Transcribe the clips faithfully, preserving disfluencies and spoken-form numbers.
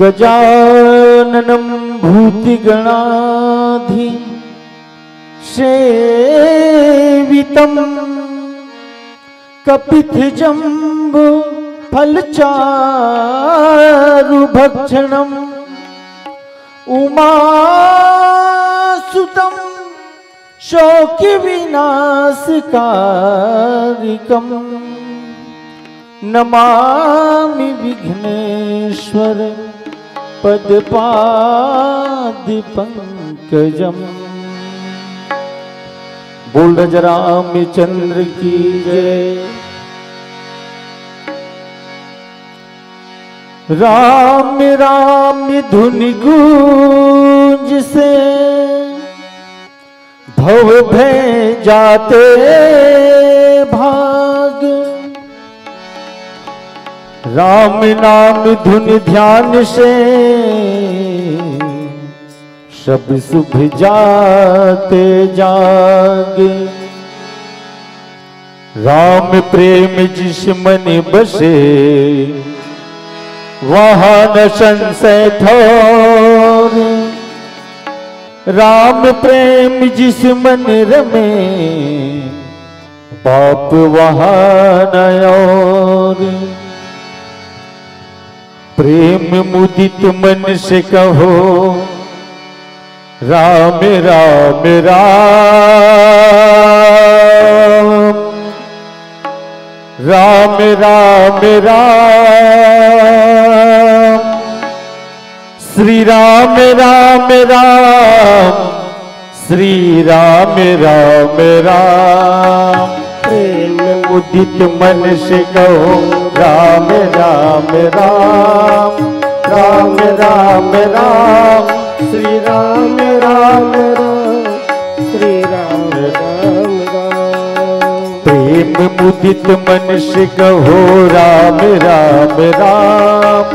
गजाननं भूतगणाधि सेवितम्। कपित्थजम्बूफलचारुभक्षणम्। उमासुतं शोकविनाशकारिकम्। नमामि विघ्नेश्वर पदपाद पंकजम। बोल राजा रामचंद्र की जय। राम राम धुन गूंज से भव भय जाते भाग। राम नाम धुन ध्यान से सब शुभ जाते जाग। राम प्रेम जिस मन बसे वहाँ न संशय ठौर। राम प्रेम जिस मन रमे पाप वहाँ न और। प्रेम मुदित मन से कहो राम राम राम। राम राम राम। श्री राम राम राम। श्री राम राम राम। प्रेम मुदित मन से कहो राम राम राम। राम राम राम। श्री राम राम राम। श्री राम राम राम। प्रेम मुदित मन से कहो राम राम राम।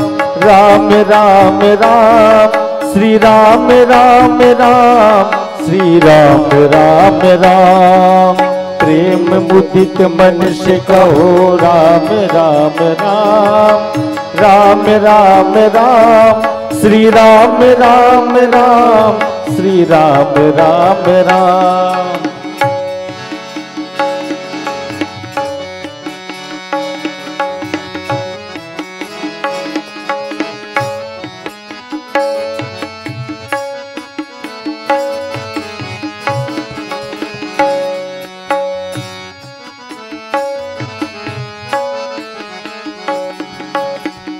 राम राम राम। श्री राम राम राम। श्री राम राम राम। प्रेम मुदित मन से कहो राम राम राम। राम राम राम। श्री राम राम राम। श्री राम राम राम।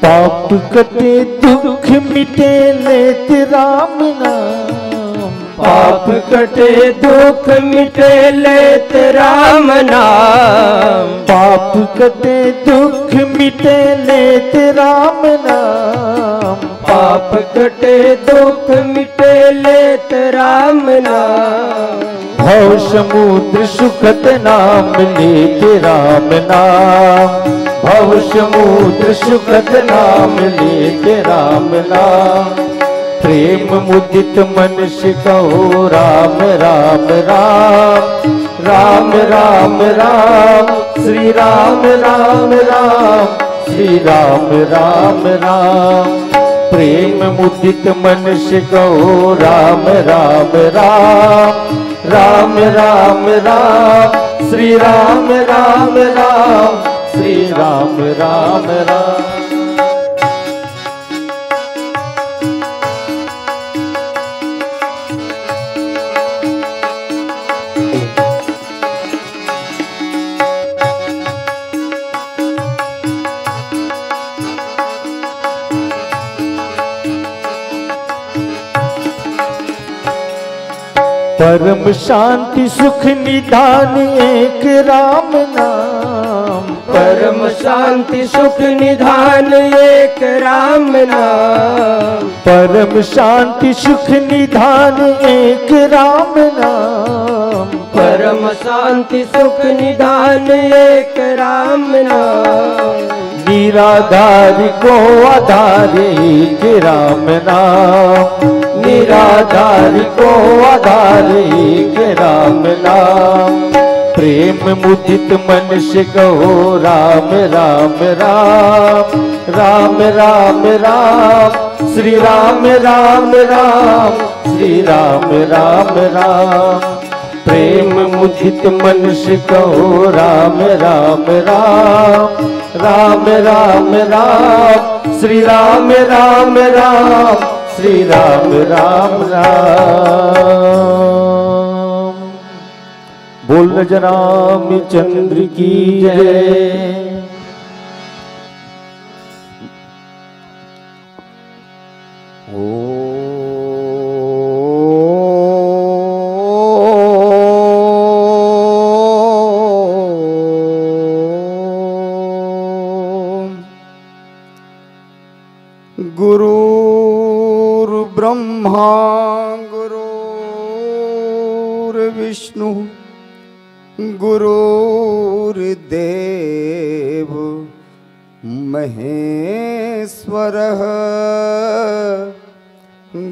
पाप कटे दुख मिटे लेत राम नाम। पाप कटे दुख मिटे लेत राम नाम। पाप कटे दुख मिटे लेत राम नाम। पाप कटे दुख मिटे लेत राम नाम। भव समुद्र सुखद नाम लेत राम नाम। भव समुद्र सुखद नाम लेत राम नाम। प्रेम मुदित मन से कहो राम राम राम। राम राम राम। श्री राम राम राम। श्री राम राम राम। प्रेम मुदित मन से कहो राम राम राम। राम राम राम। श्री राम राम राम। श्री राम राम राम। परम शांति सुख निधान एक राम नाम। परम शांति सुख निधान एक राम नाम। परम शांति सुख निधान एक राम नाम। परम शांति सुख निधान एक राम नाम। निराधार को आधार एक राम नाम। निराधार को आधार एक राम नाम। प्रेम मुदित मन से कहो राम राम राम, राम राम राम, श्री राम राम राम, श्री राम राम राम। प्रेम मुदित मन से कहो राम राम राम, राम राम राम, श्री राम राम राम, श्री राम राम राम। बोल रामचंद्र की जय। गुरुर्ब्रह्मा गुरुर्विष्णु गुरुर्देव महेश्वरः।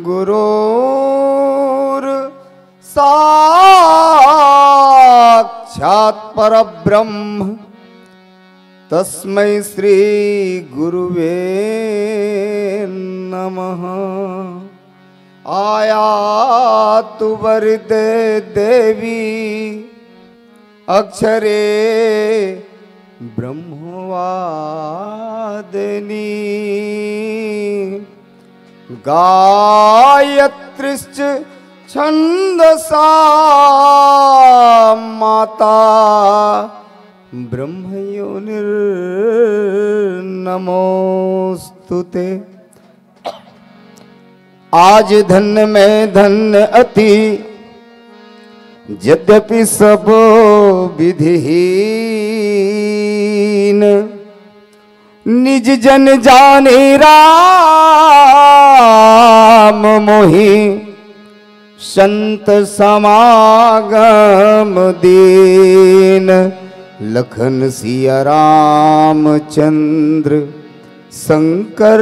गुरुर्साक्षात् परब्रह्म तस्मै श्री गुरुवे नमः। आयातु वरदे देवी अक्षरे ब्रह्मवादिनी। गायत्रीश्च छंदसा माता ब्रह्मयोनिर्नमोस्तुते। आज धन्य मैं धन्य अति, यद्यपि सब विधिहीन। निज जन जाने राम मोहि, संत समागम दीन। लखन सिया रामचंद्र शंकर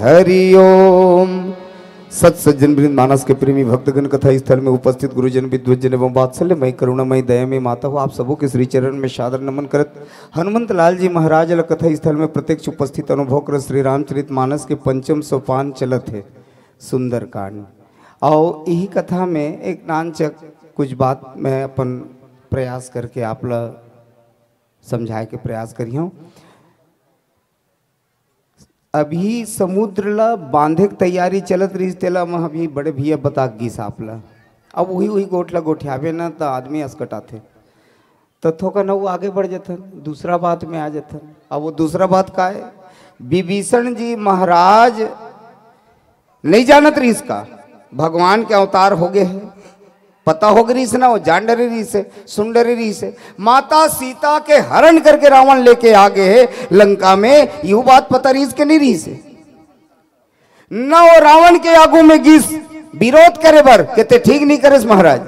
हरिओम। सत सज्जन वृंद, मानस के प्रेमी भक्तगण, कथा स्थल में उपस्थित गुरुजन, विद्वजन एवं वात्सल्य मय करुणा मय दया मय माता हो, आप सबों के श्री चरण में सादर नमन करत हनुमंत लाल जी महाराज ल कथा स्थल में प्रत्यक्ष उपस्थित अनुभव करत श्री रामचरित मानस के पंचम सोपान चलत हे सुंदरकांड। अउ इही कथा में एक नानचक कुछ बात मैं अपन प्रयास करके आप ल समझाए के प्रयास करिहूँ। अभी समुद्र ला बांधे के तैयारी चलत रहिस, तेला मैं अभी बड़े भैया बता गिस आप ला। अब उही उही गोठ ला गोठियाबे ना, त आदमी असकटाथे। त थोकन अउ आगे बढ़ जथन, दूसरा बात में आ जथन। अब वो दूसरा बात का है? विभीषण जी महाराज नहीं जानत रहिस का भगवान के अवतार हो गए है? पता हो गए रहिस ना, वो जान डरे रहिस है, सुन डरे रहिस है। माता सीता के हरण करके रावण लेके आ गए है लंका में, यू बात पता रहिस के नहीं रहिस है? न वो रावण के आगू में गिस विरोध करे बर, कहते ठीक नहीं करेस महाराज।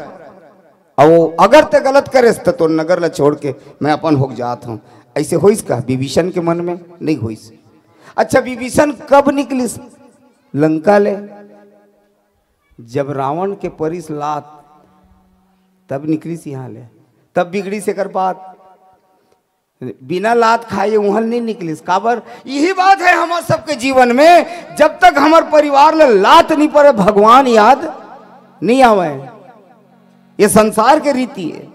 अब वो अगर ते गलत करेस त तोर नगर ला छोड़ के मैं अपन होके जात हूँ, ऐसे होइस का? विभीषण के मन में नहीं होइस। अच्छा, विभीषण कब निकलिस लंका ले? जब रावण के परिस लात, तब निकलिस यहाँ ले, तब बिगड़िस एकर बात। बिना लात खाए उहल नहीं निकलिस। काबर? यही बात है हमर सबके जीवन में, जब तक हमर परिवार ल लात नहीं पड़े, भगवान याद नहीं आवे। ये संसार के रीति है।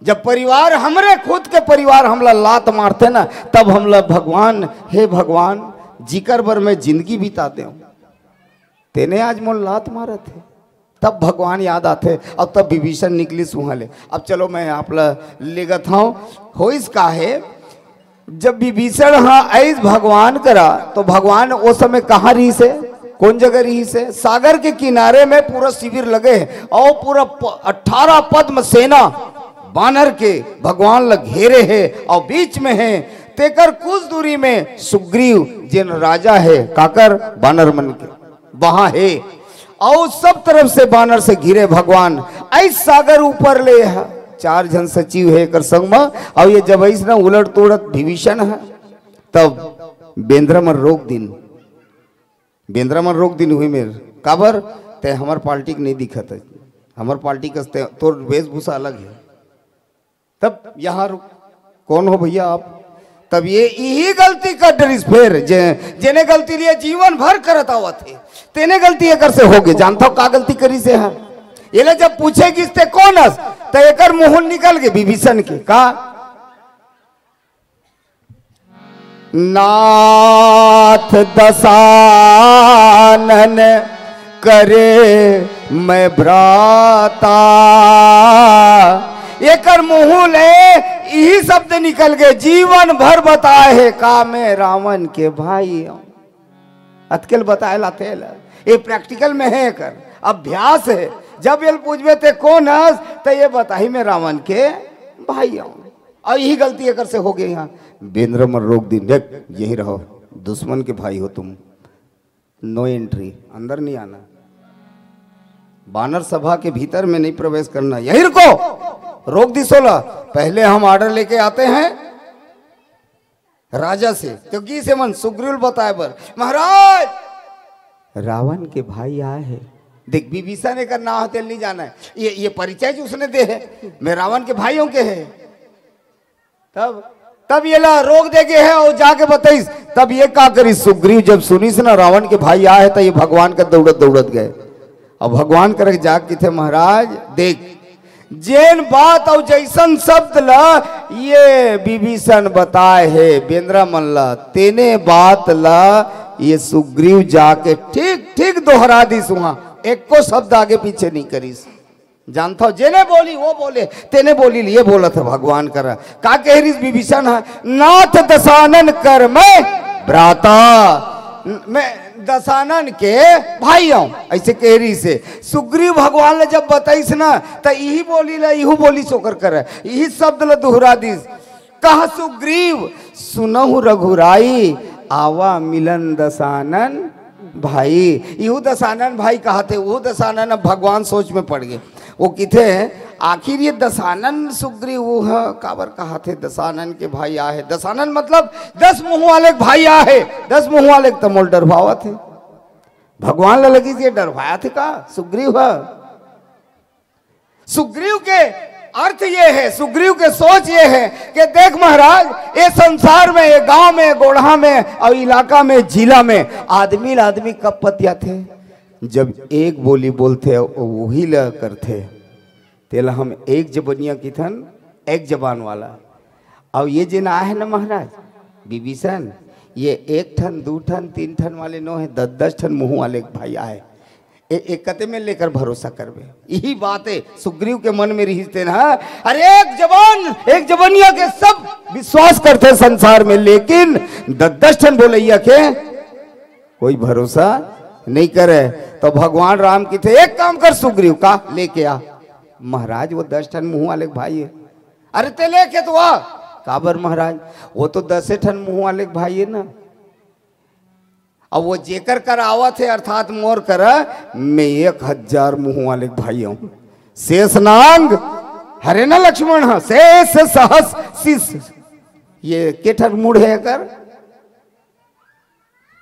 जब परिवार, हमरे खुद के परिवार हमला लात मारथे ना, तब हमला भगवान, हे भगवान, जिकर बर मैं जिंदगी बिता देव, तेने आज मोर लात मारत हे। तब भगवान याद आथे। अब तब विभीषण निकलिस उहाँ ले। अब चलो, मैं आप ला लेगत हूँ। होइस का है, जब विभीषण हाँ आइस भगवान करा, तो भगवान ओ समय कहाँ रहिस हे, कौन जगह रहिस हे? सागर के किनारे में पूरा शिविर लगे हे और पूरा प-, अठारह पद्म सेना बानर के भगवान ल घेरे हे और बीच में हे। तेकर कुछ दूरी में सुग्रीव, जेन राजा हे काकर, बानर मन के, वहां हे। और सब तरफ से बानर से घिरे भगवान। ऐस सागर ऊपर ले ह, चार झन सचिव हे एकर संग म। और ये जब ऐस न उलट तोड़त विभीषण ह, तब बेंदरा मन रोक दिन। बेंदरा मन रोक दिन हुई मेर, काबर? ते हमर पार्टी के नहीं दिखत है, हमर पार्टी कस ते, तोर वेशभूषा अलग है। तब यहाँ रुक, कौन हो भैया आप? तब ये इही गलती कर डरिस फेर, जे, जेने गलती लिए जीवन भर करत आवत हे, तेने गलती एकर से होगे। जानथव का गलती करिस हे? एला जब पूछे गिस ते कौन हस, त एकर मुंह निकल गे विभीषण के। का? नाथ दसानन करे मैं भ्राता। एकर मुंह ले इही शब्द निकल गे, जीवन भर बताए हे का मैं रावण के भाई हूं। अतकेल बताए ला तेल, ये प्रैक्टिकल में हे, एकर अभ्यास हे। जब एल पूछबे ते कौन हस, त ये बताही मैं रावण के भाई हूं। अउ इही गलती एकर से होगे। यहाँ बेंदरा मन रोक दिन, देख यहीं रहो, दुश्मन के भाई हो तुम, नो एंट्री, अंदर नहीं आना, बानर सभा के भीतर में नहीं प्रवेश करना, यहीं रुको। रोक दिस ओला, पहले हम ऑर्डर लेके आते हैं राजा से। तो गिस ए मन सुग्रीव ल बताए बर, महाराज, रावण के भाई आए हे। देख, विभीषण एकर नाव हे, तेल नहीं जाना हे, ये, ये परिचय जो उसने दे हे, मैं रावण के भाई हूं के हे। तब, तब ये ला रोक दे गे हे अउ जाके बताइस। तब ये का करिस, सुग्रीव जब सुनिस ना रावण के भाई आए हे, त ये भगवान कर दउड़त दउड़त गए। अउ भगवान करा के जाके किथे, महाराज देख, जेन बात अउ जइसन शब्द ला ये विभीषण बताए हे बेंदरा मन ला, तेने बात ला ये सुग्रीव जाके ठीक ठीक दोहरा दिस। उहां एको शब्द आगे पीछे नहीं करिस। जानथव, जेने बोली वो बोले, तेने बोली ल ये बोलत हे भगवान करा। का कहे रिहिस विभीषण ह, नाथ दसानन कर मैं भ्राता, मैं दसानन के भाई हूं, अइसे कहे रिहिस हे। सुग्रीव भगवान ल जब बताइस ना, त इही बोली ल, इहू बोली सोकर करा, इही शब्द ल दोहरा दिस। कह सुग्रीव सुनहु रघुराई, आवा मिलन दसानन भाई। इहू दसानन भाई कहाथे, उहू दसानन। अब भगवान सोच में पड़ गे। वो किथे, आखिर ये दसानन सुग्रीव ह काबर कहाथे, दसानन के भाई आहे। दसानन मतलब दस मुंह वाले के भाई आहे। दस मुंह वाले के त मोला डरवावत हे। भगवान ला लगिस ये डरवावत हे का सुग्रीव ह? सुग्रीव के अर्थ ये हे, सुग्रीव के सोच ये हे कि देख महाराज, ये संसार में, ये गांव में, गोड़हा में अउ इलाका में, जिला में आदमी ला आदमी कब पतियाथे? जब एक बोली बोलथे, वही ला करथे। तेला हम एक जबनिया किथन, एक जबान वाला। अउ ये जेन आहे ना महाराज विभीषण, ये एक ठन, दू ठन, तीन ठन वाले नो हे, दस दस ठन मुंह वाले भाई आहे। ए, ए कते में लेकर भरोसा करबे? यही बात हे, सुग्रीव के मन में रिहिस तेन ह, अरे एक जबान, एक जबनिया के सब विश्वास करथे संसार में, लेकिन दस दस ठन बोलइया के कोई भरोसा नहीं करे। तो भगवान राम किथे, एक काम कर सुग्रीव, का लेके आ। महाराज, वो दस ठन मुंह वाले के भाई हे। अरे ते लेके तो आ। काबर महाराज, वो तो दसे ठन मुंह वाले के भाई हे ना। अब वो जेकर कर आवत हे, अर्थात मोर कर, मैं एक हजार मुंह वाले के भाई हूं। शेष नांग हरे ना लक्ष्मण ह, शेष सहस शीश। ये के ठन मुड़ हे एकर?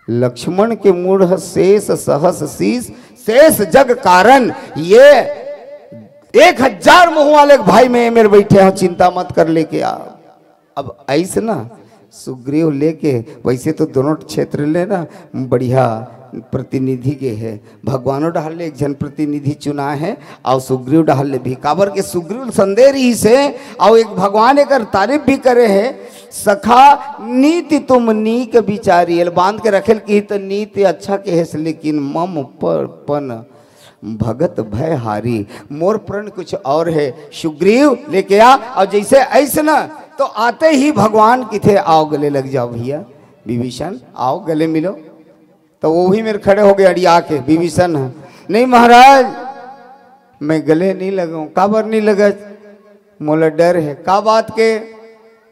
लक्ष्मण के मुड़ ह शेष सहस शीश, शेष जग कारण। ये एक हजार मुंह वाले के भाई मैं ए मेर बैठे हूं, चिंता मत कर, लेके आ। अब अइस ना सुग्रीव लेके, वैसे तो दोनों क्षेत्र ले ना बढ़िया प्रतिनिधि गे हे, भगवानो डहर ले एक झन प्रतिनिधि चुना हे, अउ सुग्रीव डहर ले भी, काबर के सुग्रीव संदेह रिहिस हे, अउ एक भगवान एकर तारीफ भी करे हे, सखा नीति तुम नीक बिचारी, एला बांध के रखेल किही त नीति अच्छा केहेस, लेकिन मम पर पन भगत भय हारी, मोर प्रण कुछ और हे। सुग्रीव लेके आ, अउ जइसे अइस ना, तो आते ही भगवान किथे, आओ गले लग जाओ भैया, विभीषण आओ गले मिलो। तो वो भी मेर खड़े होगे अड़िया के, विभीषण ह, नहीं महाराज, मैं गले नहीं लगूं। काबर नहीं लगस? मोला डर हे। का बात के?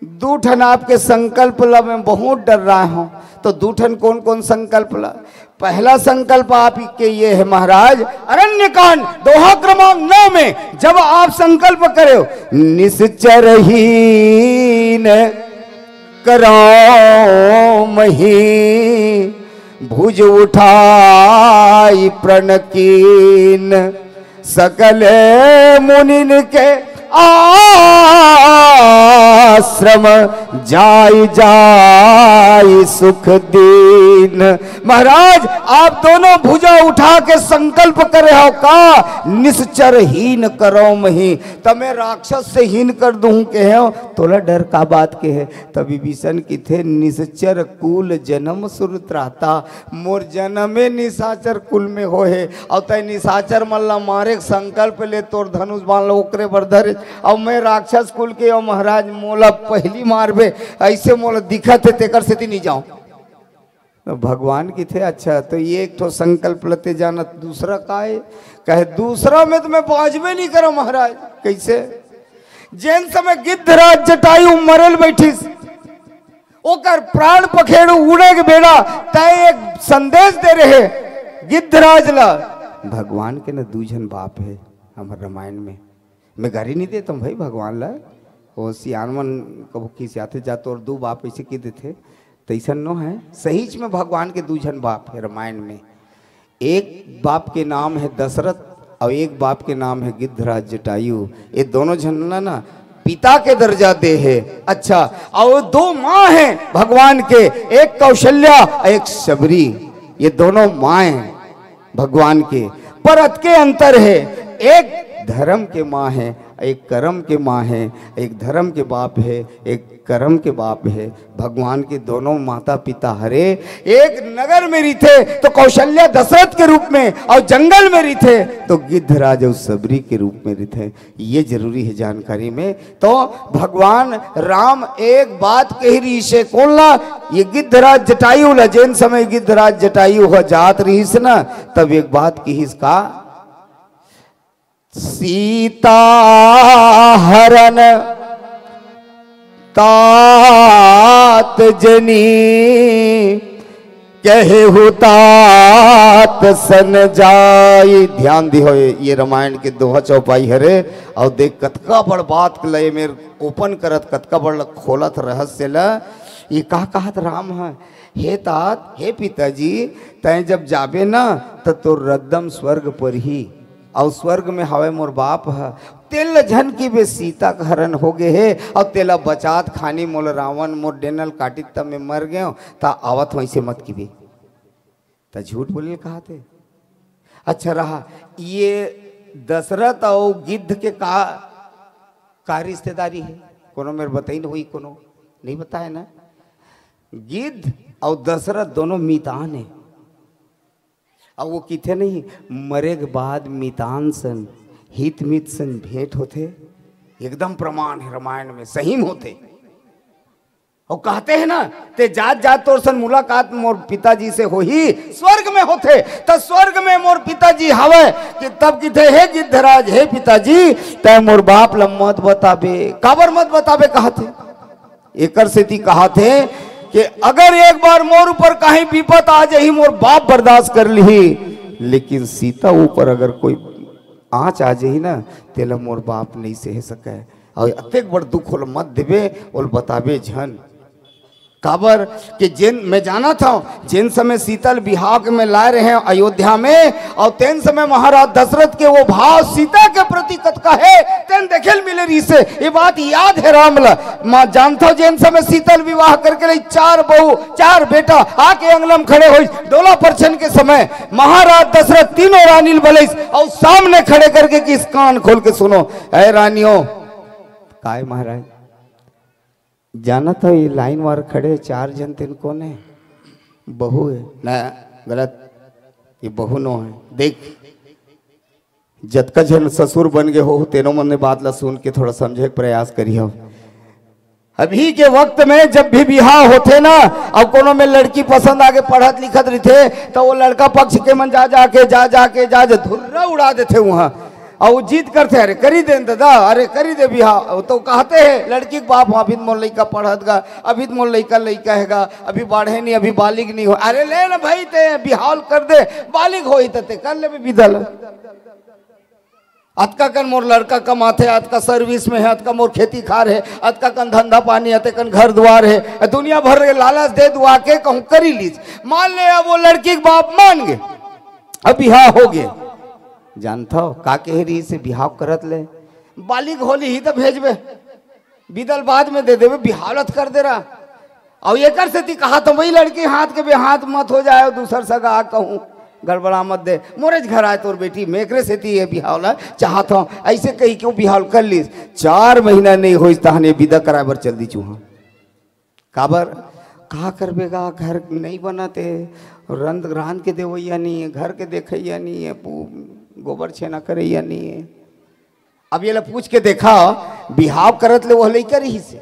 दू ठन आपके संकल्प ला मैं बहुत डर रहा हूं। तो दू ठन कौन कौन संकल्प ला? पहला संकल्प आपके ये हे महाराज, अरण्य कांड दोहा क्रमांक नौ में जब आप संकल्प करे हो, निश्चर हीन करौ मही भुज उठाई प्रण कीन, सकल मुनिन के आ आश्रम जाई जाई सुख दीन। महाराज, आप दोनों भुजा उठा के संकल्प करे हो का, निश्चर हीन करो मही, त मैं राक्षस से हीन कर दूं कहे हो, तोला डर का बात के है? तब विभीषण किथे, निश्चर कुल जन्म सुर त्राता, मोर जन्मे निशाचर कुल में होहे, अउ तै निशाचर मन ला मारे के संकल्प ले, तोर धनुष बाण ला ओकरे बर धरे, अउ मैं राक्षस कुल के, अउ महाराज मोला पहली मारबे, ऐसे मोला दिखत हे, तेकर सेती नहीं जाऊं। तो भगवान किथे, अच्छा, तो ये एक ठो संकल्प लते जानत, दूसरा का है? कहे, दूसरा में तो मैं बाजबे नहीं करो महाराज। कैसे? जेन समय गिद्धराज जटायु मरल बैठिस, ओकर प्राण पखेरु उड़े के बेरा तय एक संदेश दे रहे गिद्धराज ला। भगवान के न दू झन बाप है हमर रामायण में। मैं गारी नहीं देता हूँ भाई भगवान ला, वो सियान मन कभू खिसियाथे जा तोर दू बाप ऐसे कह देथे, तैसन नो है। सहीच में भगवान के दू झन बाप है रामायण में। एक बाप के नाम है दशरथ और एक बाप के नाम है गिद्धराज जटायु। ये दोनों झन ला ना पिता के दर्जा दे है। अच्छा, और दो माँ हैं भगवान के, एक कौशल्या, एक शबरी। ये दोनों माँ हैं भगवान के, पर अतके अंतर है, एक धर्म के माँ है, एक कर्म के माँ है। एक धर्म के बाप है, एक कर्म के बाप है। भगवान के दोनों माता पिता हरे, एक नगर में रिथे तो कौशल्या दशरथ के रूप में, और जंगल में रिथे तो गिद्धराज और शबरी के रूप में रिथे। ये जरूरी है जानकारी में। तो भगवान राम एक बात कही रहिसे, कौन ला? ये गिद्धराज जटायु ला। जेन समय गिद्धराज जटायु ह जात रहिस ना, तब एक बात कहिस का, सीता हरण तात जनी, कहे हुतात सन जाई। ध्यान दिहो, ये, ये रामायण के दोहा चौपाई हरे। और देख, कतका बड़ बात ल ये मेर ओपन करत, कतका बड़ ल खोलत रहस्य ल। ये का कहत राम ह, हे तात, हे पिताजी, तैं जब जाबे ना, त तोर रद्दम स्वर्ग पर ही, और स्वर्ग में हवे मोर बाप ह। तेल झन की बे सीता का हरण हो गए हे, और तेला बचात खानी मोल रावण मोर डेनल काटित, तब मैं मर गयो। त आवत वैसे मत किबे। त झूठ बोले कहा थे। अच्छा रहा, ये दशरथ और गिद्ध के का, का रिश्तेदारी है? कोनो मेरे बताई न हुई, कोनो नहीं बताए ना। गिद्ध और दशरथ दोनों मितान है। अब वो किथे नहीं, मरे के बाद मितान सन, हित मित सन भेंट होथे। एकदम प्रमाण है, रामायण में सही में होथे। और कहते हैं ना, ते जात जात तोर सन मुलाकात मोर पिताजी से होही, स्वर्ग में होथे। त स्वर्ग में मोर पिताजी हवे कि तब किथे, हे गिद्धराज, हे पिताजी, तै मोर बाप ल मत बताबे। काबर मत बताबे कहथे? एकर सेती कहथे कि अगर एक बार मोर ऊपर कहीं विपत आ जाही, मोर बाप बर्दाश्त कर लिही, लेकिन सीता ऊपर अगर कोई आँच आ जाही ना, तेला मोर बाप नहीं सह सके। और अतेक बड़ दुख ओला मत देबे, ओला बताबे झन। काबर कि जेन, मैं जानत हूँ, जेन समय सीता ल बिहाव के में लाए रहे हैं अयोध्या में, और तेन समय महाराज दशरथ के वो भाव सीता के प्रति कतका है, तेन देखे ल मिले रहिसे। ये बात याद है राम ला। मैं जानत हूँ, जेन समय सीता ल विवाह करके लई, चार बहू, चार बेटा आके अंगना में खड़े होइस, डोला परछन के समय महाराज दशरथ तीनों रानी ल बलइस और सामने खड़े करके किस, कान खोल के सुनो, ऐ रानियों। काय महाराज? जानत हो, ये लाइन वार खड़े चार झन, तेन कोन है? बहू है ना? गलत, ये बहू नो है। देख, जतका झन ससुर बन गए हो, तेनो मन ने बात ला सुन के थोड़ा समझे के प्रयास करियो। अभी के वक्त में जब भी बिहाव होथे ना, अब कोनो में लड़की पसंद आके पढ़त लिखत रहिथे, तो वो लड़का पक्ष के मन जा जाके, जा जाके, जा जा धुर्रा उड़ा देथे वहाँ। और वो जिद करथे, "अरे करी दे न दादा, अरे करी दे बिहाव।" तो कहते हैं लड़की के बाप, "अभी तो मोर लइका पढ़त गा, अभी तो मोर लइका लइका है गा, अभी बाढ़े नहीं, अभी बालिग नहीं हो।" अरे ले ना भाई, ते बिहाव कर दे, बालिग होही त ते कर लेबे बिदा ल। अतका कन मोर लड़का कमाथे, अतका सर्विस में है, अतका मोर खेती खार है, अतका कन धंधा पानी, अतका कन घर द्वार है, दुनिया भर के लालच दे दुआ के कहूँ करी लीस। मान ले अब वो लड़की के बाप मान गए, अब बिहाव हो गए। जानत हो का कहे रहिसे बिहाव करत ले? बालिग होली ही तो भेजबे। बिदा ल बाद में दे देबे, बिहाव ल त कर दे रहा। अउ एकर सेती कहाथंव, वही लड़की हाथ के बेहाथ मत हो जाए, अउ दूसर सगा कहूँ गड़बड़ा मत दे। मोरेच घर आए तोर बेटी, मैं एकरे सेती ये बिहाव ल चाहत हंव। अइसे कहिके वो बिहाव ल कर लिस। चार महीना नइ होइस, तहन ये बिदा कराए बर चल दिस उहाँ। काबर? का करबे गा, घर नइ बनत हे, रंध रांध के देवइया नइ हे, घर के देखइया नइ हे, पू-, गोबर छेना करइया नइ हे। अब ये ला पूछ के देखा, बिहाव करत ले ओह लइका रिहिस हे,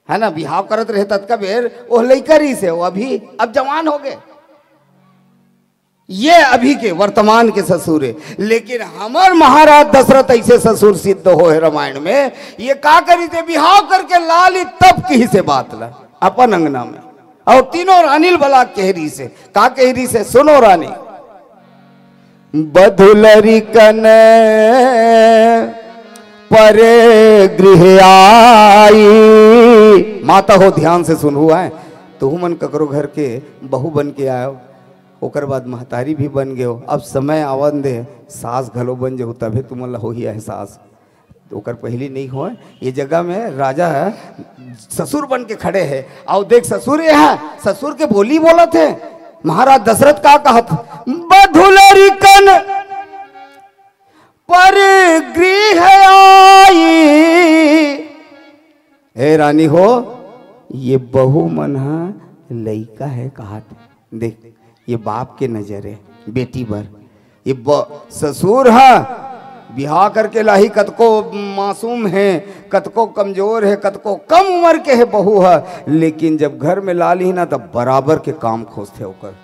है ना? बिहाव करत रहे ततका बेर ओह लइका रिहिस हे, वो अभी अब जवान हो गए। ये अभी के वर्तमान के ससुर हे, लेकिन हमर महाराज दशरथ अइसे ससुर सिद्ध होहे रामायण में। ये का करिस हे, बिहाव करके ला लिस तब किहिस हे बात ला अपन अंगना में, अउ तीनों रानी ल बला के कहे रिहिस हे। का कहे रिहिस हे, सुनो रानी। बधुलरिकन पर गृह आई। माता हो, ध्यान से सुनहू, आए तुहू मन ककरो घर के बहू बन के आयो, ओकर बाद महतारी भी बन गयो। अब समय आवन दे, सास घलो बन जहू, तभे तुमन ला होही एहसास। ओकर पहिली नइ होय। ये जगह में राजा ह ससुर बन के खड़े हे। अउ देख ससुर, ये ह ससुर के बोली बोलत हे। महाराज दशरथ का कहत, बधुलरिकन पर गृह आई। ए रानी हो, ये बहू मन ह लइका हे कहत। देख, ये बाप के नजर हे बेटी बर। ये ब-, ससुर ह बिहाव करके लाही, कतको मासूम हे, कतको कमजोर हे, कतको कम उमर के हे बहू ह, लेकिन जब घर में ला लिही ना, तब बराबर के काम खोजथे ओकर।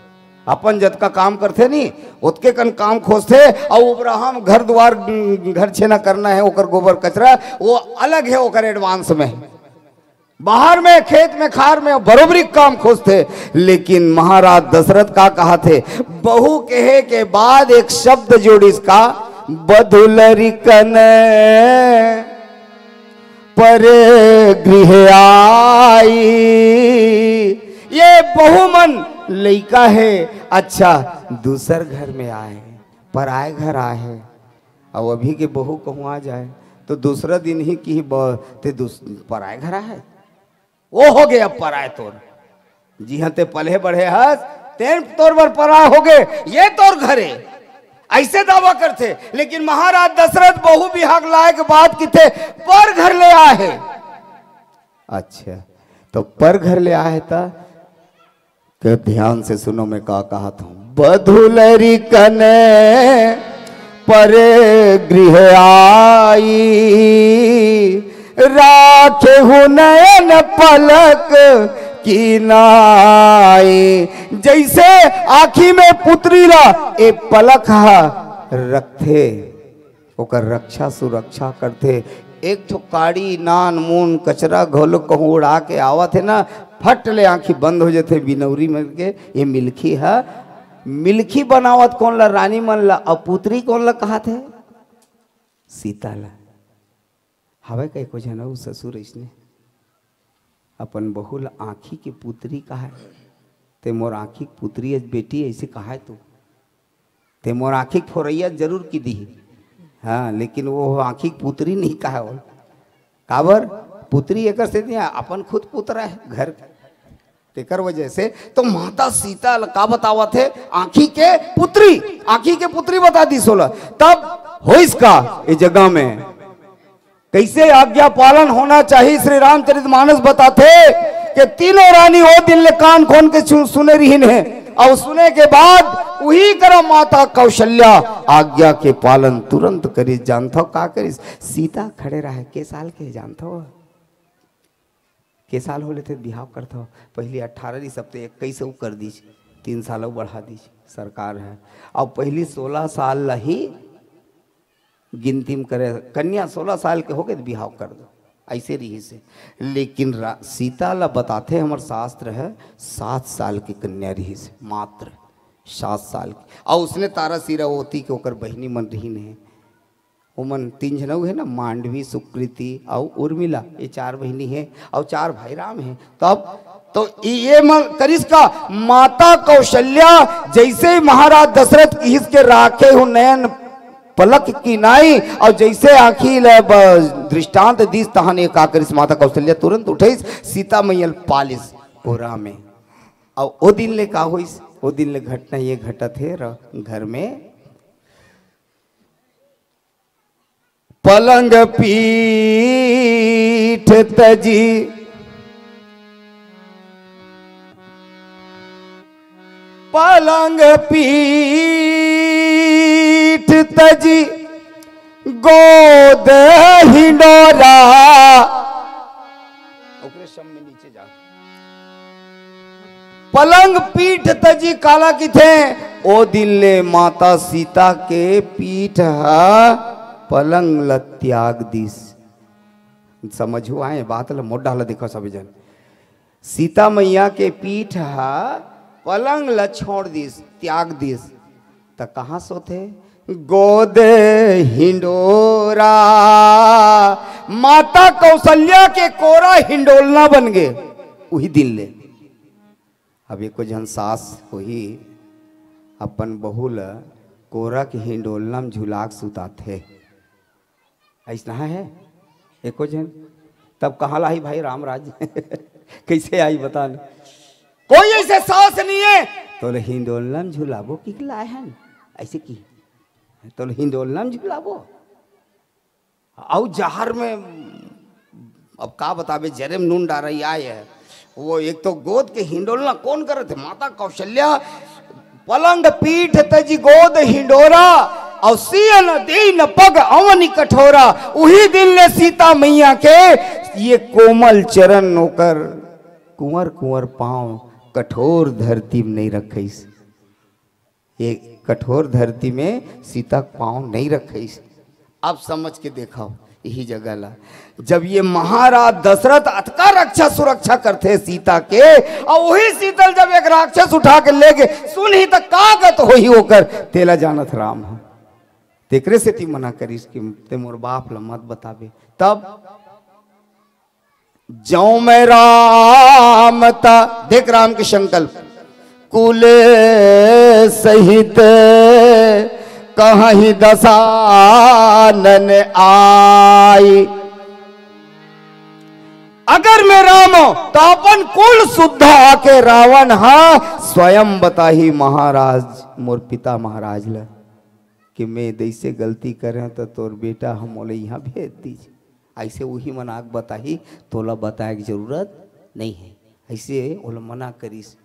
अपन जतका काम करथे नी, ओतके कन काम खोजथे। अउ ओबराहम घर दुवार, घर छेना करना हे, ओकर गोबर कचरा, वो अलग हे, ओकर advance में। बाहर में, खेत में, खार में बरोबरी काम खोजथे। लेकिन महाराज दशरथ का कहत हे, बहू कहे के बाद एक शब्द जोड़िस का, बधुलरिकन पर गृह आई। ये बहू मन लइका हे, अच्छा, दूसर घर में आए, पराए घर आए हे। अउ अभी के बहू कहूँ आ जाए, तो दूसरा दिन ही किही, ब-, ते दूस-, पराए घर आए हे, वो हो गए अब पराए तोर। जिहाँ ते पले बढ़े हस, तेन तोर बर पराए हो गए, ये तोर घर हे। अइसे दावा करथे, लेकिन महाराज दशरथ बहू बिहाव लाए के बाद किथे, पर घर ले आए हे। अच्छा, तो पर घर ले आए हे त के ध्यान से सुनो, मैं का कहत हूँ। बधुलरिकन पर गृह आई, राखे हूँ नयन पलक की नाई। जइसे आँखी में पुतरी ला ए पलक ह रखथे, ओकर रक्षा सुरक्षा करथे। एक ठो काड़ी नान मून कचरा घलो कहूँ उड़ा के आवत हे ना, फट ले आँखी बंद हो जथे बिनौरी मन के। ये मिलखी ह, मिलखी बनावत कोन ला? रानी मन ला। अउ पुतरी कोन ला कहत हे? सीता ला। हवय कई को झन अउ ससुर अइसने अपन बहू ला आँखी के पुतरी कहाय, ते मोर आँखी के पुतरी अस बेटी, अइसे कहाय तो। ते मोर आँखी के फोरैया जरूर की दिही, हाँ, लेकिन वो आँखी के पुतरी नहीं कहाय। वो काबर? पुतरी एकर से नहीं, अपन खुद पुतरा हे घर के। तेकर वजह से तो माता सीता ल का बतावत हे? आँखी के पुतरी, आँखी के पुतरी बता दिस ओला। तब होइस का ए जगह में? कइसे आज्ञा पालन होना चाहिए, श्री रामचरित मानस बताथे कि तीनों रानी ओ दिन ले कान खोन के सु-, सुने रिहिन हे, अउ सुने के बाद उही करा माता कौशल्या आज्ञा के पालन तुरंत करिस। जानथव का करिस? सीता खड़े रहे, के साल के जानथव? के साल हो लेथे बिहाव करथव? पहिली अट्ठारह रिहिस, अब ते इक्कीस अउ कर दिस, तीन साल अउ बढ़ा दिस सरकार ह। अउ पहिली सोलह साल ल ही गिनती म करे, कन्या सोलह साल के होगे त बिहाव कर दो, अइसे रिहिस हे। लेकिन रा-, सीता ल बताथे हमर शास्त्र ह, सात साल के कन्या रिहिस हे, मात्र सात साल के। अउ उसने तारा सिरावती के ओकर बहिनी मन रिहिन हे, ओमन तीन झन अउ हे ना, मांडवी, सुकृति अउ उर्मिला, ये चार बहिनी हे अउ चार भाई राम हे। तब तो ये मन करिस का, माता कौशल्या जइसे ही महाराज दशरथ किहिस के राखे हूँ नयन पलक की नाई, अउ जइसे आँखी ल ब-, दृष्टांत दिस, तहन ए का करिस, माता कौशल्या तुरंत उठइस, सीता मैया ल पालिस कोरा में। अउ ओ दिन ले का होइस, ओ दिन ले घटना ये घटत हे र-, घर में पलंग पीठ तजी, पलंग पीठ तजी, गोद हिंडोरा। ओकरे शम में नीचे जा। पलंग पीठ तजी काला किथे? ओ दिन ले माता सीता के पीठ ह पलंग ल त्याग दिस। समझू आए बात ल, मोर डाहर ल देखो सभी जन। सीता मैया के पीठ ह पलंग ल छोड़ दिस, त्याग दिस, त कहाँ सोथे? गोद हिंडोरा। माता कौशल्या के कोरा हिंडोलना बन गे उही दिन ले। अब एको झन सास होही, अपन बहू ल कोरा के हिंडोलना म झुला के सुताथे। अइसना हे एको झन। तब कहाँ लाही भाई रामराज? कइसे आई बता न? कोई अइसे सास नइ हे। तोला हिंडोलना म झुलाबो कि लाए हन? अइसे कि तोला हिंडोलना म झुलाबो? अउ जहर में अब का बताबे, जरे में नून डारई आए हे। वो एक तो गोद के हिंडोलना कोन करत हे? माता कौशल्या। पलंग पीठ तजि गोद हिंडोरा, अउ सिय न देई न पग अवनि कठोरा। उही दिन ले सीता मैया के ये कोमल चरण ओकर कुंवर कुंवर पाँव कठोर धरती में नइ रखइस। ये कठोर धरती में सीता के पाँव नइ रखइस। अब समझ के देखव इही जगह ला, जब ये महाराज दशरथ अतका रक्षा सुरक्षा करथे सीता के, अउ उही सीता ल जब एक राक्षस उठा के ले गे, सुनही त का गत होही ओकर, तेला जानत राम ह। तेकरे सेती मना करिस कि ते मोर बाप ल मत बताबे। तब जौ मैं राम ता, देख राम के संकल्प, कुल सहित कहहि दसानन आई। अगर मैं राम हूं, तो अपन कुल सुद्धा आके रावण हा स्वयं बताही महाराज, मोर पिता महाराज ला, कि मैं जैसे गलती करें तो तोर बेटा हम मोला यहाँ भेज दीजिए। ऐसे वही मन आग बताही, तोला बताए के जरूरत नहीं है। ऐसे ओला मना करिस।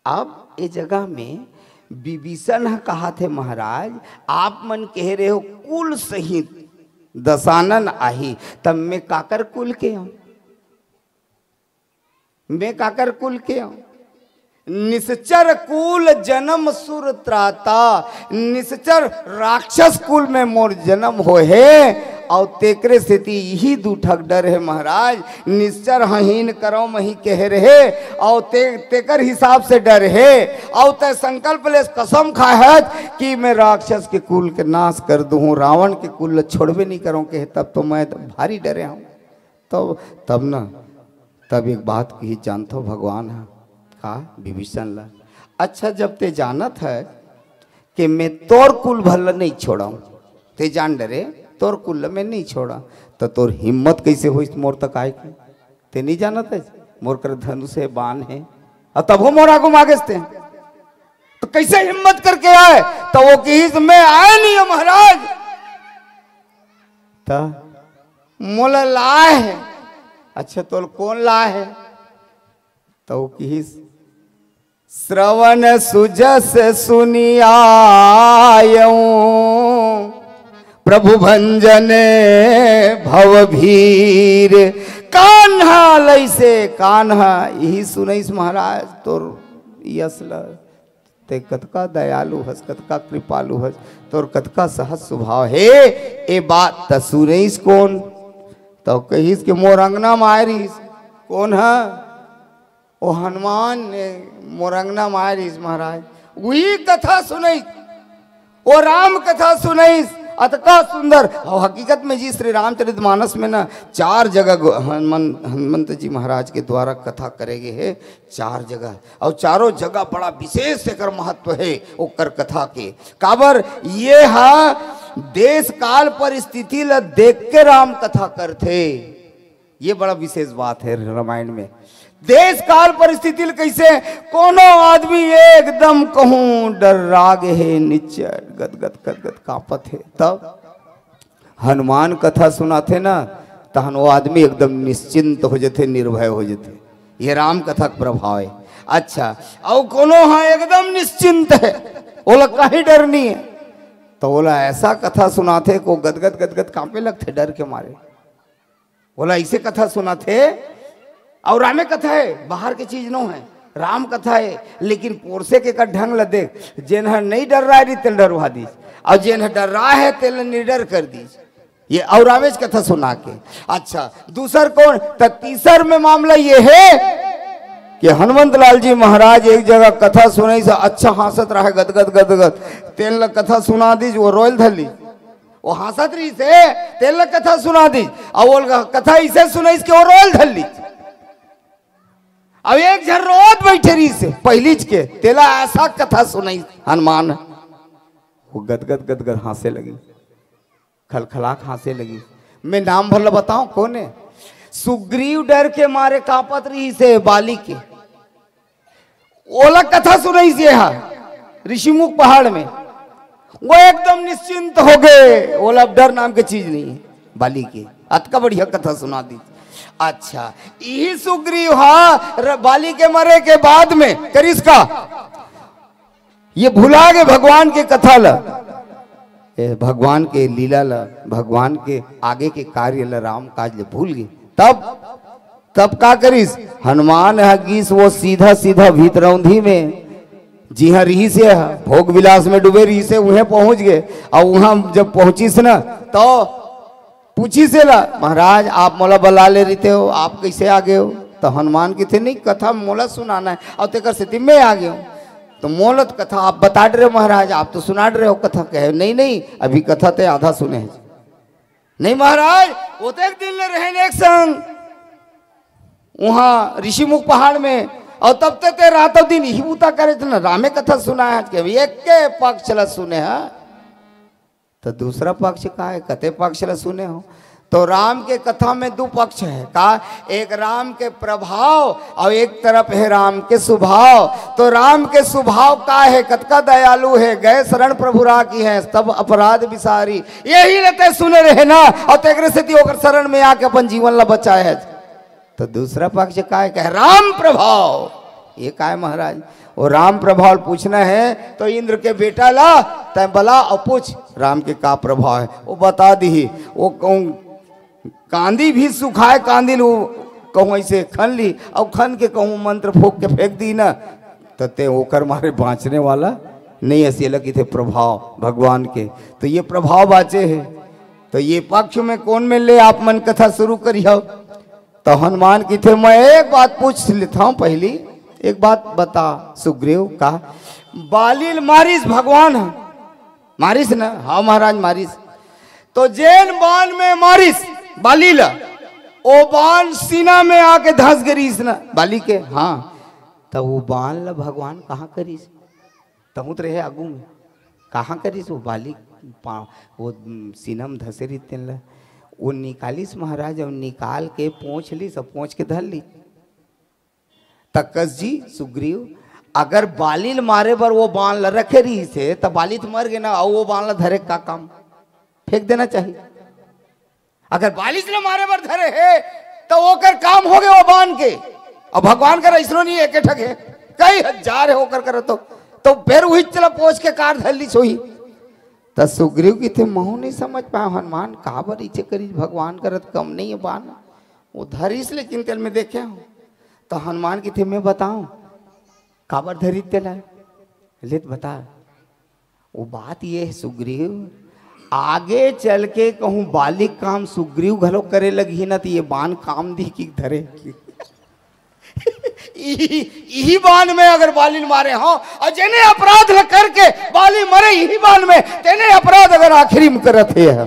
अब ए जगह में विभीषण ह कहा थे, महाराज, आप मन कह रहे हो कुल सहित दसानन आही, तब मैं काकर कुल के हूँ? मैं काकर कुल के हूँ? निश्चर कुल जन्म सुर त्राता, निश्चर राक्षस कुल में मोर जन्म होहे, अउ तेकरे सेती यही दू ठक डर हे महाराज। निश्चर हहीन करव मही कहे रहे, अउ ते, तेकर हिसाब से डर हे, अउ तय संकल्प ले कसम खाहत कि मैं राक्षस के कुल के नाश कर दूँ, रावण के कुल ल छोड़बे नहीं करव कहे, तब तो मैं भारी डरे हूँ। तब, तब न, तब एक बात कही जानथो भगवान ह, का विभीषण ला, अच्छा जब ते जानत है कि मैं तोर कुल भर ल नहीं छोड़ाऊं, ते जान डरे तोर कुल ल मैं नहीं छोड़ा, तो तोर हिम्मत कैसे होइस मोर तक आए के? ते नहीं जानत है मोर कर धनुष है, बाण है, और तभो मोर आगू मागेस ते, तो कैसे हिम्मत करके आए? तो वो कहिस मैं आए नहीं हूं महाराज, त मोला लाए हे। अच्छा, तोल कोन लाए हे? त वो किहिस, श्रवण सुजस सुनि आयऊं, प्रभु भंजन भव भीर। कान्हा लइसे कान्हा, यही सुनइस महाराज तोर यश ल। ते कतका दयालु हस, कतका कृपालु हस, तोर कतका सहज स्वभाव हे। ए बात त सुनइस कोन? त कहिस के मोर अंगना म आय रिहिस। कोन ह? ओ हनुमान ने मोर अंगना म आय रिहिस महाराज। उही कथा सुनइस, ओ राम कथा सुनइस, अतका सुंदर। अउ हकीकत में जी श्री रामचरित मानस में न चार जगह गो-, हनुमन-, हनुमंत जी महाराज के द्वारा कथा करे गे हे। चार जगह, अउ चारों जगह बड़ा विशेष एकर महत्व हे ओकर कथा के। काबर ये हा देश काल परिस्थिति ल देख के राम कथा करथे। ये बड़ा विशेष बात है रामायण में। देश काल परिस्थिति ल कइसे, कोनो आदमी एकदम कहूं डर्रा गे हे, निच्चट गदगद गदगद कांपत हे, तब हनुमान कथा सुनाथे ना, तहन वो आदमी एकदम निश्चिंत हो जथे, निर्भय हो जथे। ये राम कथा के प्रभाव है। अच्छा, अउ कोनो हा एकदम निश्चिंत है, ओला कहीं डर नहीं है, तो ओला ऐसा कथा सुनाथे को गदगद गदगद कांपे लगथे डर के मारे। ओला ऐसे कथा सुनाथे, अउ रामे कथा है, बाहर के चीज नो है, राम कथा है। लेकिन पोरसे के का ढंग ल देख, जेन ह नहीं डर्रा रही तेल डरवा दीस, अउ जेन ह डर्रा है तेल निडर कर दीस। ये अउ रामेच कथा सुना के। अच्छा, दूसर कौन? त तीसर में मामला ये है कि हनुमंत लाल जी महाराज एक जगह कथा सुनइस, अच्छा हाँसत रहे गदगद गदगद, तेल ल कथा सुना दीस, वो रोयल धर लीस। वो हाँसत रहिस हे, तेल ल कथा सुना दीस, अउ वो कथा इसे सुनइस कि वो रोयल धर लीस। अब एक झन रोत बैठे रहिस हे पहिलीच के, तेला ऐसा कथा सुनइस हनुमान, वो गदगद गदगद हाँसे लगिस, खलखलाक हाँसे लगिस। मैं नाम भर ल बताऊं कौन है? सुग्रीव डर के मारे कांपत रहिस हे बाली के। ओला कथा सुनइस हे हा ऋषिमुख पहाड़ में, वो एकदम निश्चिंत हो गे, ओला अब डर नाम के चीज नहीं है। बाली के अतका बढ़िया कथा सुना दीस। अच्छा, यही सुग्रीव हा र-, बाली के मरे के बाद में करिस का? ये भुला गे भगवान के कथा ल, ए, भगवान के लीला ल, भगवान के आगे के कार्य ल, राम काज ल भूल गे। तब, तब का करिस? हनुमान ह गीस वो सीधा सीधा भीतरौंधी में, जिहां रहिस हे, भोग विलास में डूबे रहिस हे, उहें पहुंच गे। अउ उहां जब पहुंचिस न, तो पूछिस हे ला, "महाराज, आप मोला बला ले रहिते हो, आप कैसे आ गए हो?" तो हनुमान कथे, "नहीं, कथा मोला सुनाना है, अउ तेकर सेती मैं आ गए हूं। तो मोला तो कथा आप बता रहे हो महाराज, आप तो सुना रहे हो कथा।" कहे, "नहीं, नहीं, अभी कथा ते आधा सुने हैं।" "नहीं महाराज, ओतेक दिन ले रहेन एक संग उहां ऋषिमुख पहाड़ में, अउ तब ते, ते रातों दिन इही बूता करे थे ना, रामे कथा सुनाए हस।" के एक के पक्ष ला सुने ह, तो दूसरा पक्ष का है, कते पक्ष ला सुने हो? तो राम के कथा में दो पक्ष है का? एक राम के प्रभाव और एक तरफ है राम के स्वभाव। तो राम के स्वभाव का है? कतका दयालु है, "गए शरण प्रभु राखिहैं, सब अपराध बिसारी।" यही ल ते सुने रहे ना, और तेकरे सेती ओकर शरण में आके अपन जीवन ला बचाए है। तो दूसरा पक्ष काय कहे? राम प्रभाव। ये काय महाराज? वो राम प्रभाव पूछना है तो इंद्र के बेटा ला, तै बला और पूछ राम के का प्रभाव है, वो बता दी। वो कहूँ कांदी भी सुखाए, कांदी लो कहूँ ऐसे खन ली और खन के कहूँ मंत्र फूक के फेंक दी ना, तो ते ओकर मारे बाँचने वाला नहीं। ऐसे लगी थे प्रभाव भगवान के, तो ये प्रभाव बाँचे है। तो ये पक्ष में कौन में ले आप मन कथा शुरू करिहव? तो हनुमान कथे, "मैं एक बात पूछ लेता हूँ पहली, एक बात बता सुग्रीव।" का? "बाली ल मारिस भगवान ह?" "मारिस न?" "हाँ महाराज, मारिस।" "तो जेन बान में मारिस बाली ल, ओ बान सीना में आके धंस गे रिहिस न बाली के?" "हाँ।" "तो वो बान ल भगवान कहाँ करिस?" तहूँ त रहे आगू में। कहाँ करिस वो बाली पा-, वो, उम, सीना में धसे रहिस तेन ल। वो निकालिस महाराज, अउ निकाल के पोंछ लिस, अउ पोंछ के धर लिस। त कस जी, सुग्रीव, अगर बाली ल मारे बर वो बान ल रखे रहिस हे, त बाली त मर गे ना, अउ वो बान ल धरे का काम? फेंक देना चाहिए। अगर बाली ल मारे बर धरे हे, त ओकर काम हो गे वो बान के। अब भगवान कर अइसनो नहीं, एके ठक हे, कई हजार हे ओकर कर तो, तो फेर उही चला पोंछ के कार धर लिस होही। त सुग्रीव कथे, "महूँ नहीं समझ पाए हनुमान, काबर इचे करिस भगवान करत कम नहीं है बान, वो धरिस लेकिन तेल में देखे हूँ।" त हनुमान कथे, "मैं बताऊँ काबर धरिस तेला, ले त बता।" वो बात ये है सुग्रीव, आगे चल के कहूँ बाली काम सुग्रीव घलो करे लगही ना, तो ये बान काम दी कि धरे। इही, इही बान में अगर बाली ल मारे हो, और जेने अपराध ल करके बाली मरे इही बान में, तेने अपराध अगर आखिरी में करत हे,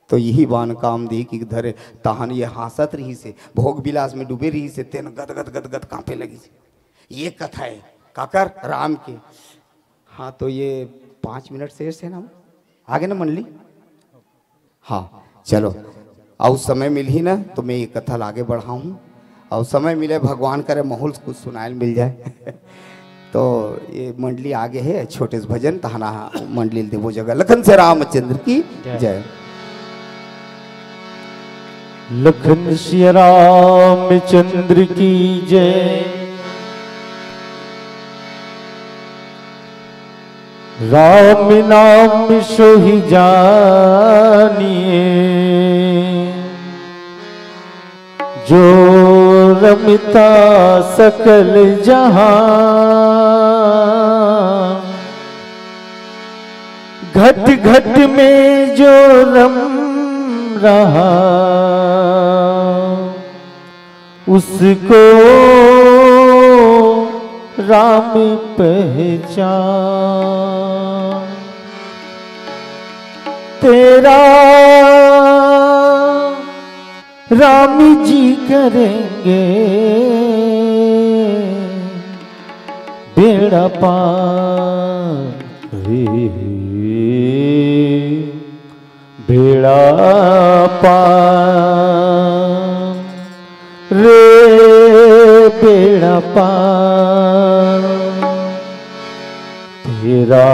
तो इही बान काम दी कि धरे। तहन ये हाँसत रहिस हे, भोग विलास में डूबे रहिस हे, तेन गदगद गदगद कांपे लगिस हे। ये कथा है काकर? राम के। हाँ, तो ये पाँच मिनट शेष है ना? आगे ना मंडली? हाँ, चलो, अउ समय मिलही ना तो मैं ये कथा ला आगे बढ़ाहूँ, अउ समय मिले भगवान करे महूँ ल कुछ सुनाए ल मिल जाए। तो ये मंडली आगे हे, छोटे से भजन तहना मंडली ल देबो जगह। लखन से रामचंद्र की जय। जय। लखन सिया रामचंद्र की जय। राम नाम सोई जानिए, जो रमता सकल जहां। घट घट में जो रम रहा, उसको राम पहचान। तेरा राम जी करेंगे बेड़ा पार। बेड़ा पार रे, बेड़ा पार। तेरा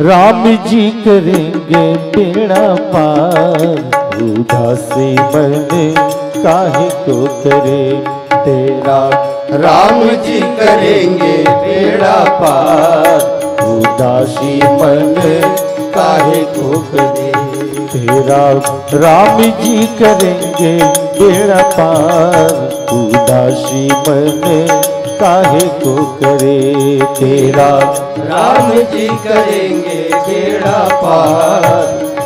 राम जी करेंगे बेड़ा पार, उदासी मन काहे को करे। तेरा राम जी करेंगे बेड़ा पार, उदासी मन काहे को करे। तेरा राम जी करेंगे बेड़ा पार, उदासी मन काहे को करे। तेरा राम जी करेंगे बेड़ा पार,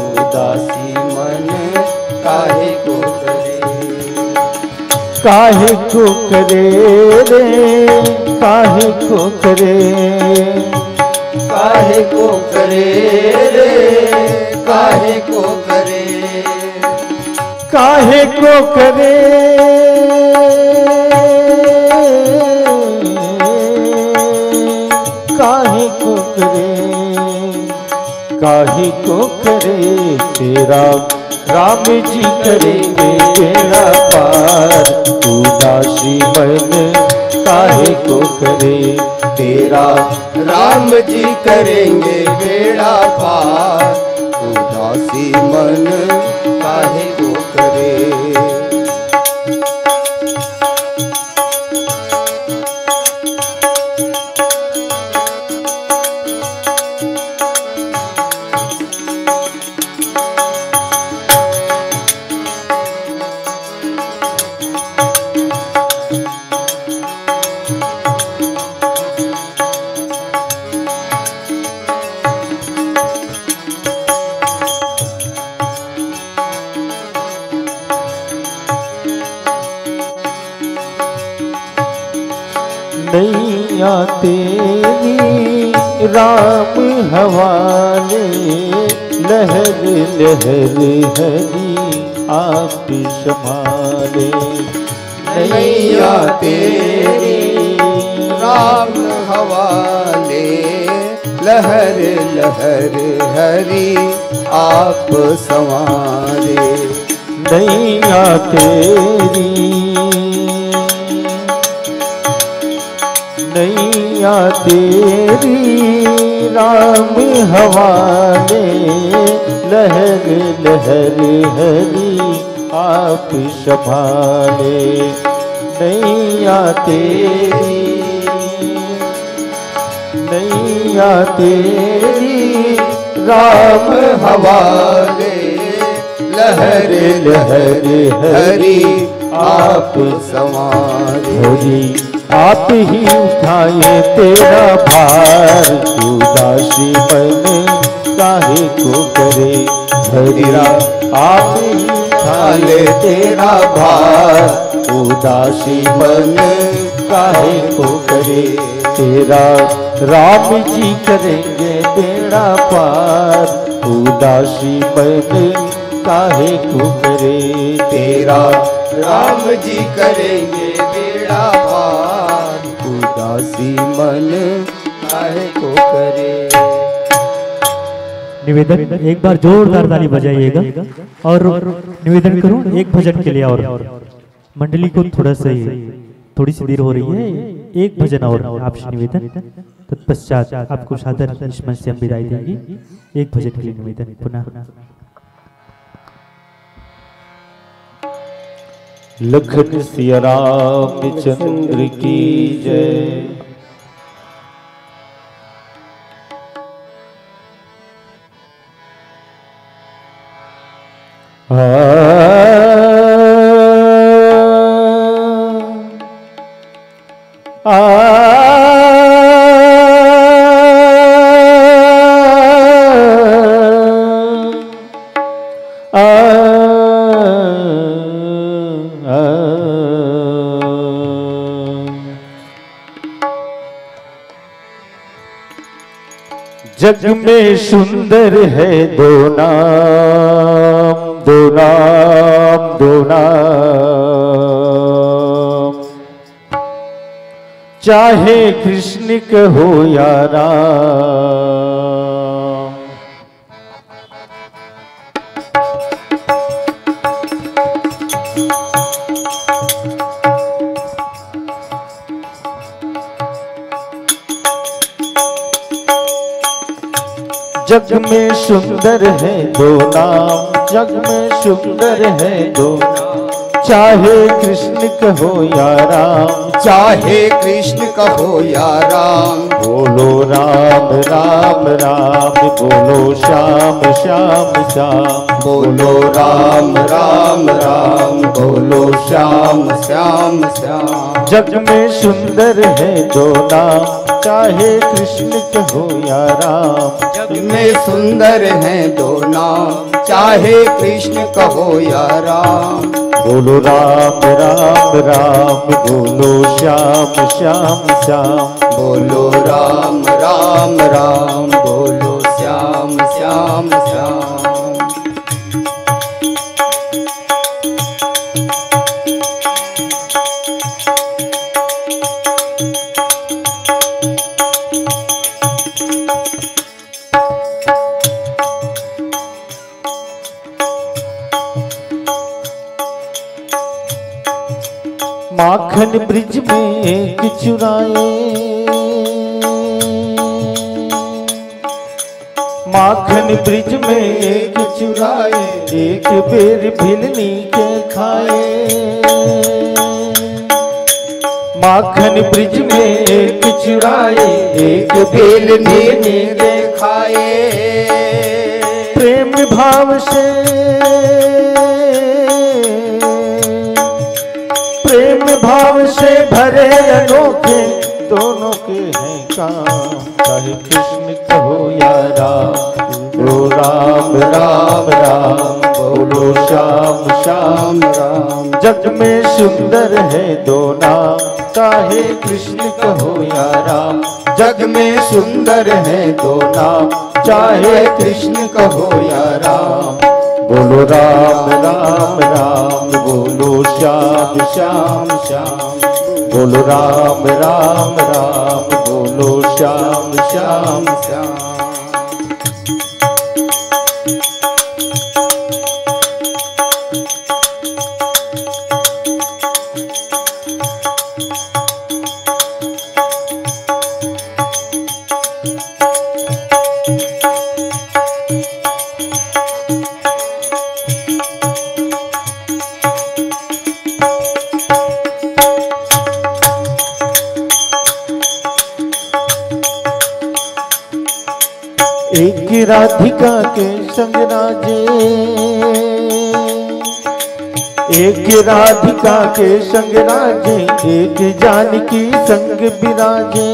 उदासी मन काहे को करे। काहे को करे रे, काहे को करे। काहे को करे रे, काहे को करे। काहे को करे, काहे को करे। काहे को करे। तेरा राम जी करेंगे बेड़ा पार, उदासी मन काहे को करे। तेरा राम जी करेंगे बेड़ा पार, उदासी मन काहे को करे। नैया तेरी राम हवाले, लहर लहर हरि आप संभाले। नैया तेरी राम हवाले, लहर लहर हरि आप संवारे। नैया तेरी, नैया तेरी राम हवाले, लहर लहर हरि आप संभाले। नैया तेरी, नैया तेरी राम हवाले, लहर लहर हरि आप संवारे। हरि आप ही उठाए तेरा भार, उदासी मन काहे को करे। हरि आप ही उठाए तेरा भार, उदासी मन काहे को करे। तेरा राम जी करेंगे बेड़ा पार, उदासी मन काहे को करे। तेरा राम जी करेंगे बेड़ा पार, उदासी मन काहे को करे। निवेदन, एक बार जोरदार ताली बजाइएगा। और निवेदन करूं, एक भजन के लिए और मंडली को थोड़ा सा ही, थोड़ी सी देर हो रही है, एक भजन और आपसे निवेदन, तत्पश्चात आपको सादर इस मंच से हम विदाई देंगे। एक भजन के लिए निवेदन पुनः। लखन सिया रामचंद्र की जय। आ, आ, आ, आ। जग में सुंदर है दो नाम, दो नाम, दो नाम, चाहे कृष्ण कहो या राम। जग में सुंदर है दो नाम, जग में सुंदर है दो नाम, चाहे कृष्ण कहो या राम। चाहे कृष्ण कहो या राम। बोलो राम राम राम, बोलो श्याम श्याम श्याम। बोलो राम राम राम, बोलो श्याम श्याम श्याम। जग में सुंदर है दो नाम, चाहे कृष्ण कहो या राम। जग में सुंदर हैं दो नाम, चाहे कृष्ण कहो या राम। बोलो राम राम राम, बोलो श्याम श्याम श्याम। बोलो राम राम राम, बोलो श्याम श्याम श्याम। माखन ब्रिज में एक चुराए, माखन ब्रिज में एक चुराए, एक बेर भिलनी के खाए। माखन ब्रिज में एक चुराए, एक बेल भिलनी के खाए। प्रेम भाव से, प्रेम भाव से भरे अनोखे दोनों के हैं काम। चाहे कृष्ण कहो या राम, बोलो राम राम राम, बोलो श्याम श्याम राम। जग में सुंदर है दो नाम, चाहे कृष्ण कहो या राम। जग में सुंदर है दो नाम, चाहे कृष्ण कहो या राम। बोलो राम राम राम, बोलो श्याम श्याम श्याम। बोलो राम राम राम, बोलो श्याम श्याम श्याम। एक राधिका के संग राजे, एक राधिका के संग राजे, एक जानकी संग विराजे।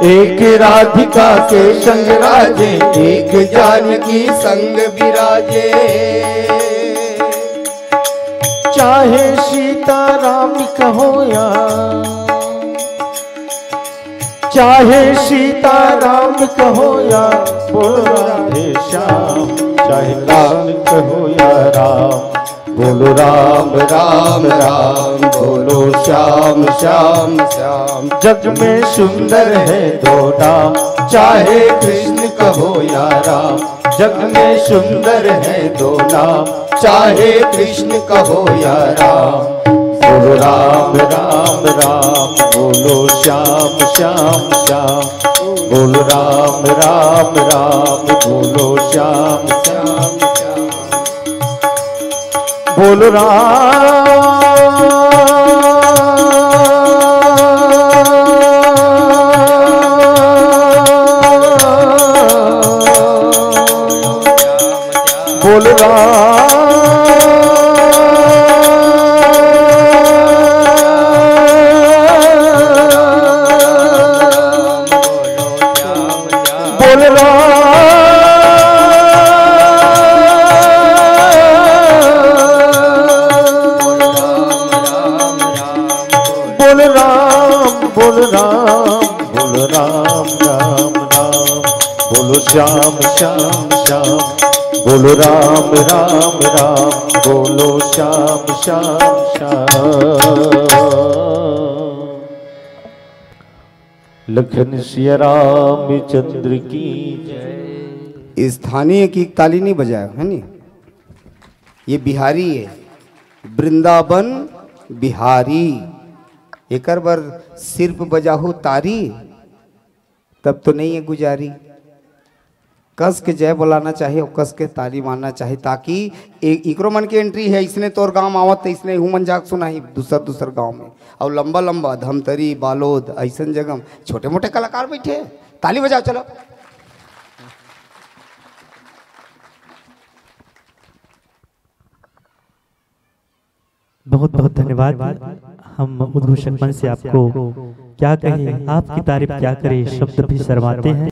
एक राधिका के संग राजे, एक जानकी संग विराजे। चाहे सीता राम कहो या, चाहे सीता राम कहो या, बोलो राधे श्याम। चाहे कृष्ण कहो या राम, बोलो राम राम राम, बोलो श्याम श्याम श्याम। जग में सुंदर है दो नाम, चाहे कृष्ण कहो या राम, जग में सुंदर है दो नाम। चाहे कृष्ण कहो या राम, बोलो राम राम राम, बोलो श्याम श्याम श्याम। बोलो राम राम राम, बोलो श्याम श्याम श्याम। बोलो राम। बोलो राम। बोलो राम। बोलो राम, बोलो राम, बोलो राम, राम राम। बोलो श्याम श्याम श्याम। बोलो राम राम राम। बोलो श्याम श्याम श्याम। लखन सिया रामचंद्र की जय। स्थानीय की ताली नहीं बजाए, है नी? ये बिहारी है, वृंदावन बिहारी। एकर बर सिर्फ बजाहू तारी, तब तो नहीं है गुजारी। कस के जय बुलाना चाहिए और कस के ताली मारना चाहिए, ताकि ए-, इकरो मन के एंट्री है, इसने तोर गांव आवत, तो इसने हूँ मन जाके सुनाही दूसर दूसर गांव में। और लंबा लंबा धमतरी, बालोद, ऐसन जगह में छोटे मोटे कलाकार बैठे हैं, ताली बजाओ, चलो। बहुत बहुत धन्यवाद। हम उद्घोषक मंच से आपको क्या कहें, आपकी तारीफ क्या करें, शब्द भी शर्माते हैं।